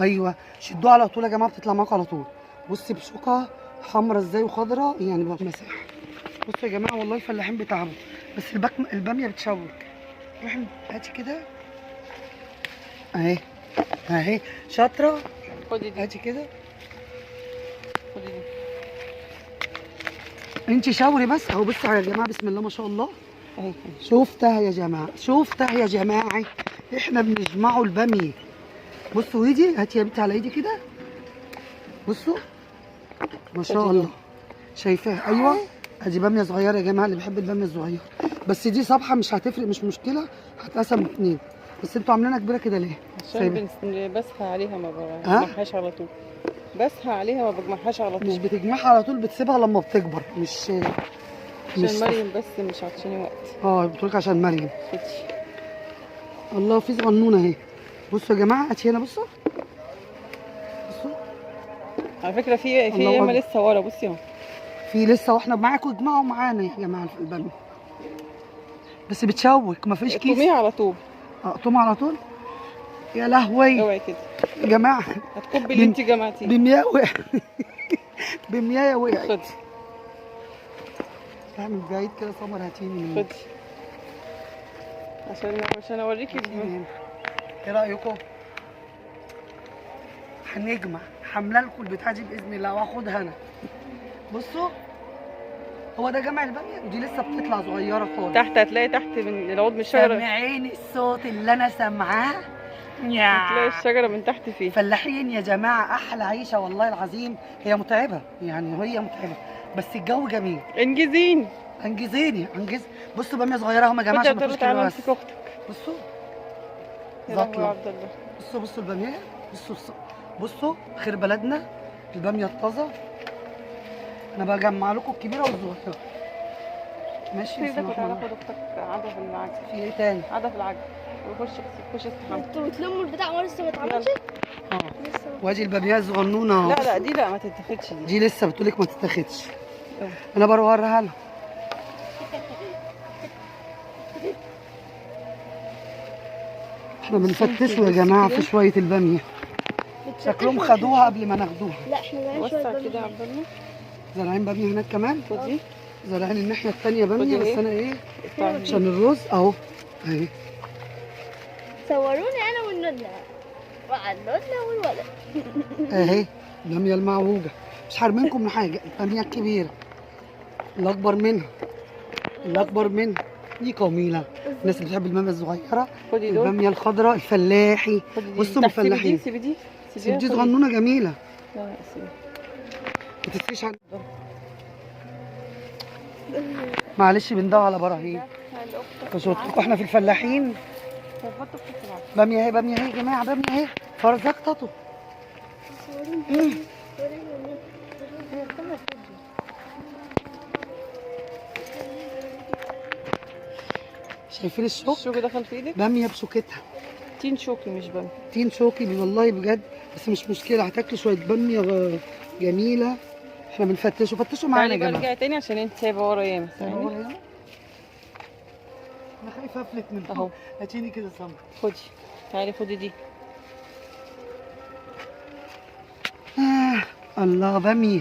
ايوه شدوها على طول يا جماعة، بتطلع معاكم على طول. بصي بشوكة حمرا ازاي وخضرا، يعني بقى مساحة. بصوا يا جماعة والله الفلاحين بيتعبوا، بس الباميه بتشوك. روحي هاتي كده اهي اهي شاطرة. خدي دي، هاتي كده، خدي دي. انت شاوري بس اهو. بصوا يا جماعة بسم الله ما شاء الله اهي. شفتها يا جماعة، شفتها يا جماعة، احنا بنجمعوا الباميه. بصوا ايدي، هاتي يا بنتي على ايدي كده. بصوا ما شاء الله، شايفاها؟ ايوه ادي باميه صغيرة يا جماعة، اللي بيحب الباميه الصغيرة. بس دي صبحة مش هتفرق، مش مشكلة، هتقسم اتنين. بس انتوا عاملينها كبيرة كده ليه؟ عشان بسهى عليها ما بجمعهاش على طول. بسهى عليها ما بجمعهاش على طول. مش بتجمعها على طول، بتسيبها لما بتكبر. مش عشان مريم بس، مش عشان وقت. اه بتقولك عشان مريم. الله في صغنونه اهي. بصوا يا جماعة هاتي هنا. بصوا بصوا على فكرة في ياما لسه ورا. بصي اهو في لسه، واحنا معاكم اجمعوا معانا يا جماعة في الباميه. بس بتشوك، مفيش كيس. اقطميها على طول. اقطمها على طول؟ يا لهوي اوعي كده يا جماعة، هتكبي اللي انت جمعتيه. بمياه وقعت. بمياه وقعت. خدي من بعيد كده سمر، هاتيني من خدي عشان اوريكي. ايه رايكم؟ هنجمع حمله لكم البتاعه دي باذن الله، واخدها انا. بصوا هو ده جمع الباميه، ودي لسه بتطلع صغيرة خالص. تحت هتلاقي تحت من العود من الشجرة. سامعين الصوت اللي انا سامعاه؟ هتلاقي الشجرة من تحت فيه. فلاحين يا جماعة، احلى عيشه والله العظيم. هي متعبة يعني، هي متعبة بس الجو جميل. انجزيني انجزيني انجز. بصوا باميه صغيرة اهو يا جماعة عشان ما تقولوش كده بس. بصوا زطله. بصوا بصوا الباميه، بصوا بصوا خير بلدنا الباميه الطازه. انا بجمع لكم الكبيرة والصغيرة. ماشي. سيبك وتعالى خد اختك عادة في العجل. في ايه تاني؟ عادة في العجل. وخش خش استحمى. انتوا بتلموا البتاع ولسه ما اتعملش؟ اه وادي الباميه الصغنونه. لا لا دي لا ما تتاخدش دي. دي لسه بتقولك ما تتاخدش. انا بوريها لها. احنا بنفتشوا يا جماعة في شوية الباميه. شكلهم خدوها قبل ما ناخدوها. لا احنا زارعين شوية باميه كده يا عبد الله. زارعين باميه هناك كمان. خدي. زارعين الناحية الثانية باميه، بس انا ايه عشان الرز اهو اهي. صوروني انا والنونة مع النونة والولد. اهي الباميه المعوجه، مش حارمينكم من حاجة. الباميه الكبيرة اللي اكبر منها، اللي اكبر منها دي قميله. الناس اللي بتحب الباميه الصغيرة، الباميه الخضراء، الفلاحي. بصوا الفلاحين. سيبي دي سيبي دي صغنونه جميلة. لا سيبي ما تسريش عن معلش بندور على براهين. فشوفتكم احنا في الفلاحين. باميه اهي، باميه اهي يا جماعة، باميه اهي. فرزقتته. شايفين الشوك؟ الشوك دخل في ايدك؟ باميه بشوكتها. تين شوكي مش باميه. تين شوكي والله بجد، بس مش مشكلة، هتاكلوا شوية باميه جميلة. احنا بنفتشوا، فتشوا معانا يا جماعة. ارجعي تاني عشان انت سايبه ورا ياما. انا خايفة افلت من اهو. هاتيني كده سمر. خدي تعالي خدي دي. الله باميه.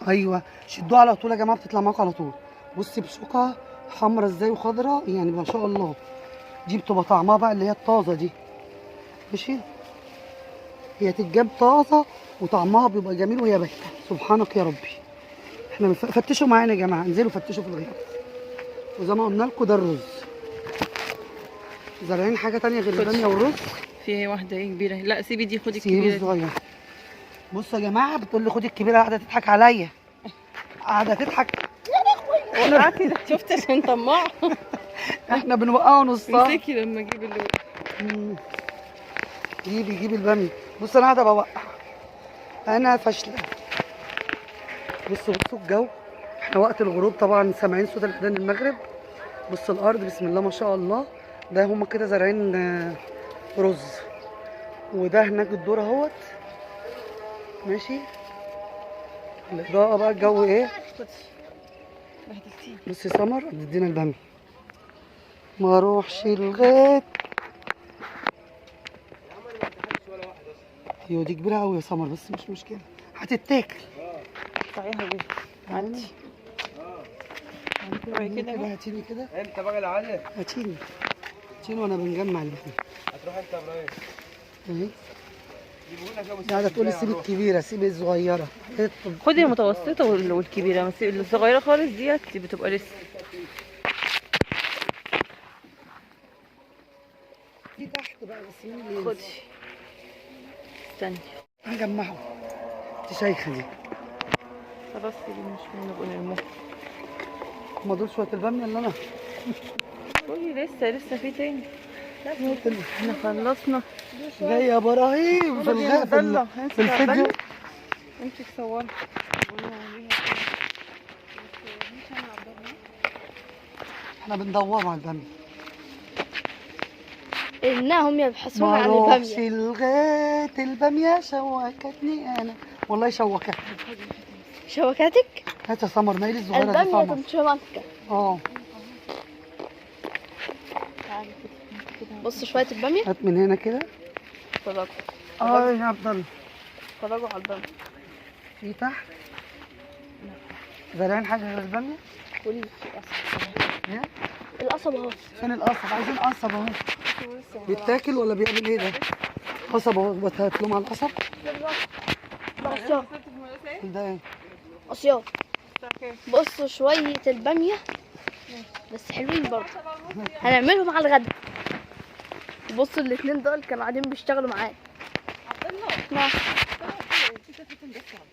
ايوه شدوها على طول يا جماعة، بتطلع معاكم على طول. بصي بشوكة حمرا ازاي وخضرا، يعني ما شاء الله. دي بتبقى طعمها بقى اللي هي الطازه دي. ماشي، هي تتجاب طازة وطعمها بيبقى جميل وهي بايته. سبحانك يا ربي. احنا فتشوا معانا يا جماعة، انزلوا فتشوا في الغيط. وزي ما قلنا لكم ده الرز. زارعين حاجة ثانية غير الباميه والرز؟ في واحدة ايه كبيرة. لا سيبي دي، خدي الكبيرة. سيبي الصغيرة. بصوا يا جماعة بتقول لي خدي الكبيرة، قاعدة تضحك عليا، قاعدة تضحك. يا لهوي شفت عشان طماع. احنا بنوقعه نصها. امسكي لما اجيب اللي وقع. جيبي جيبي الباميه. بص انا قاعدة بوقع، انا فاشلة. بصوا بصوا الجو، احنا وقت الغروب طبعا، سامعين صوت الاذان المغرب. بصوا الارض بسم الله ما شاء الله. ده هما كده زارعين رز، وده هناك الدور اهوت. ماشي. الاضاءة بقى الجو ايه. بصي سمر تدينا الباميه. ما اروحش الغيط. ايوه دي كبيرة قوي يا سمر، بس مش مشكلة هتتاكل. قطعيها بيه عدي كده. هاتيني كده. انت بقى العالي هاتيني هاتيني وانا بنجمع الباميه. هتروح انت يا ابراهيم؟ اهي قاعدة تقولي سيب الكبيرة سيب الصغيرة. خدي المتوسطة والكبيرة، بس الصغيرة خالص ديت بتبقى لسه في تحت بقى. بس مين اللي خدي؟ استني هجمعه. انت شايخه دي. خلاص دي مش نبقى نرموها. هما دول شوية الباميه اللي انا قولي لسه في تاني. احنا خلصنا. جاي يا ابراهيم في في الفيديو. امسك صوري. احنا بندور على الباميه. انهم يبحثون عن ما روحش الباميه. لغاية الباميه شوكتني انا، والله شوكتني. شوكتك؟ هات يا سمر، ما هي الصغيرة دي الباميه سمر. تمشي. اه بص شوية الباميه. هات من هنا كده. اتفرجوا. اه يا عبد الله اتفرجوا على الباميه. في تحت زارعين حاجة غير الباميه؟ قولي ايه؟ القصب اهو. فين القصب؟ عايزين قصب اهو. بيتاكل ولا بيعمل ايه ده؟ قصب اهو، هات لهم على القصب. ده ده ايه؟ عصيان. بصوا شوية الباميه بس حلوين برضه، هنعملهم على الغدا. بصوا الاثنين دول كانوا قاعدين بيشتغلوا معايا. نعم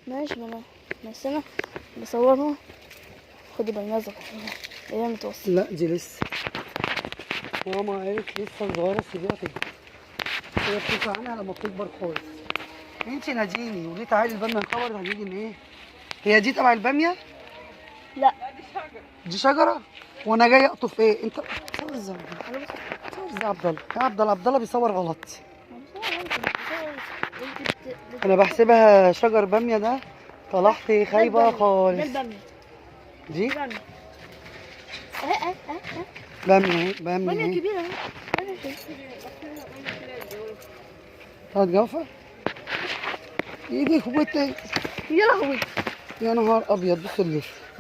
ماشي. ما انا بس انا بصورهم. خدي بالمزه هي متوسطه. لا دي لسه ماما قالت لسه صغيرة، سيبيها تكبر. هي بتطلع عنها لما بتكبر خالص. انت ناديني وليه تعالي الباميه نكبر. هنيجي ان ايه؟ هي دي تبع الباميه؟ لا دي شجرة. وانا جاي اقطف ايه؟ انت بتصور ازاي؟ بتصور ازاي يا عبد الله؟ يا عبد الله، عبد الله بيصور غلط. انا بحسبها شجر باميه، ده طلعت خايبة خالص. ده الباميه دي باميه. اه اه اه باميه باميه باميه كبيرة اهي. طلعت جوفه ايدك وت يا لهوي يا نهار ابيض. بصوا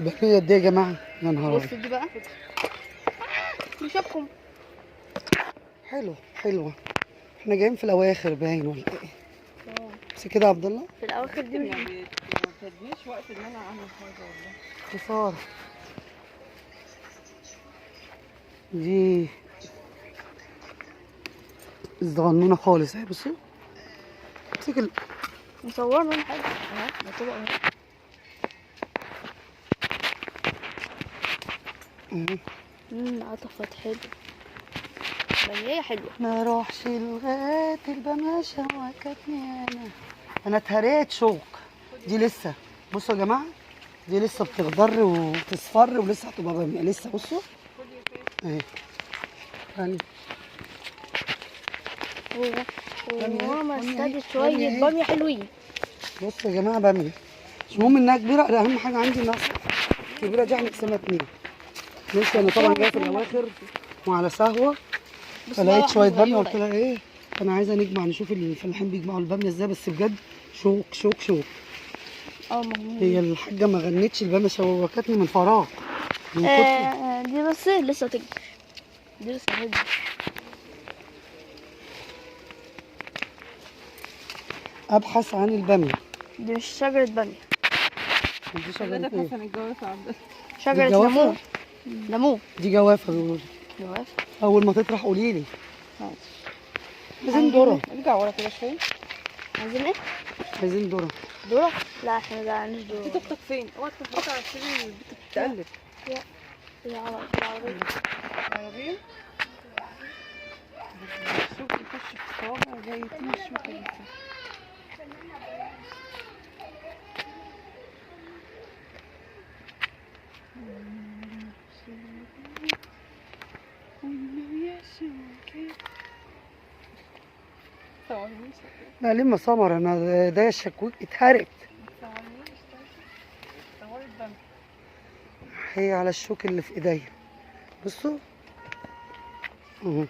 الباميه دي يا جماعة، يا نهار ابيض. بصوا دي بقى نشوفكم. حلوة حلوة. احنا جايين في الاواخر باين ولا ايه؟ بس كده يا عبد الله في الاواخر دي ما بتدينيش وقت ان انا اعمل حاجة والله. خسارة دي الصغنونه خالص اهي. بصوا امسك مصورنا حاجة اهو. ده طبق اهو. عطفت حلو. باميه حلوة. ما روحش لغاية الباميه شوكتني انا. انا اتهريت شوك. دي لسه، بصوا يا جماعة دي لسه بتخضر وتصفر ولسه هتبقى باميه لسه. بصوا اهي يعني وماما استدت شوية باميه حلوين. بصوا يا جماعة باميه، مش مهم انها كبيرة، انا اهم حاجة عندي انها كبيرة. دي هنقسمها اتنين. لسه انا طبعا جاية في الاواخر وعلى سهوه، فلقيت شوية باميه قلت لها ايه انا عايزه نجمع نشوف الفلاحين بيجمعوا الباميه ازاي. بس بجد شوك شوك شوك. هي الحاجة ما غنتش الباميه، شوكتني من فراغ. دي بس لسه تكبر، دي لسه تكبر. ابحث عن الباميه. دي مش شجرة باميه، دي شجرة ايه؟ شجرة ليمون. ليمون دي جوافه بيقولوا. جوافه اول ما تطرح قولي لي. عايزين ذره. ارجع ورا كده شوية. عايزين ايه؟ عايزين ذره. ذره؟ لا احنا ما عندناش ذره. انت اختك فين؟ اوعى تحطها على السرير البت بتتقلب. لا العربية. العربية؟ الشوك يخش في الصوابع زي تين الشوكة دي. لا لما سمر انا ده الشكوك اتهرت. هي على الشوك اللي في ايديا. بصوا اهو.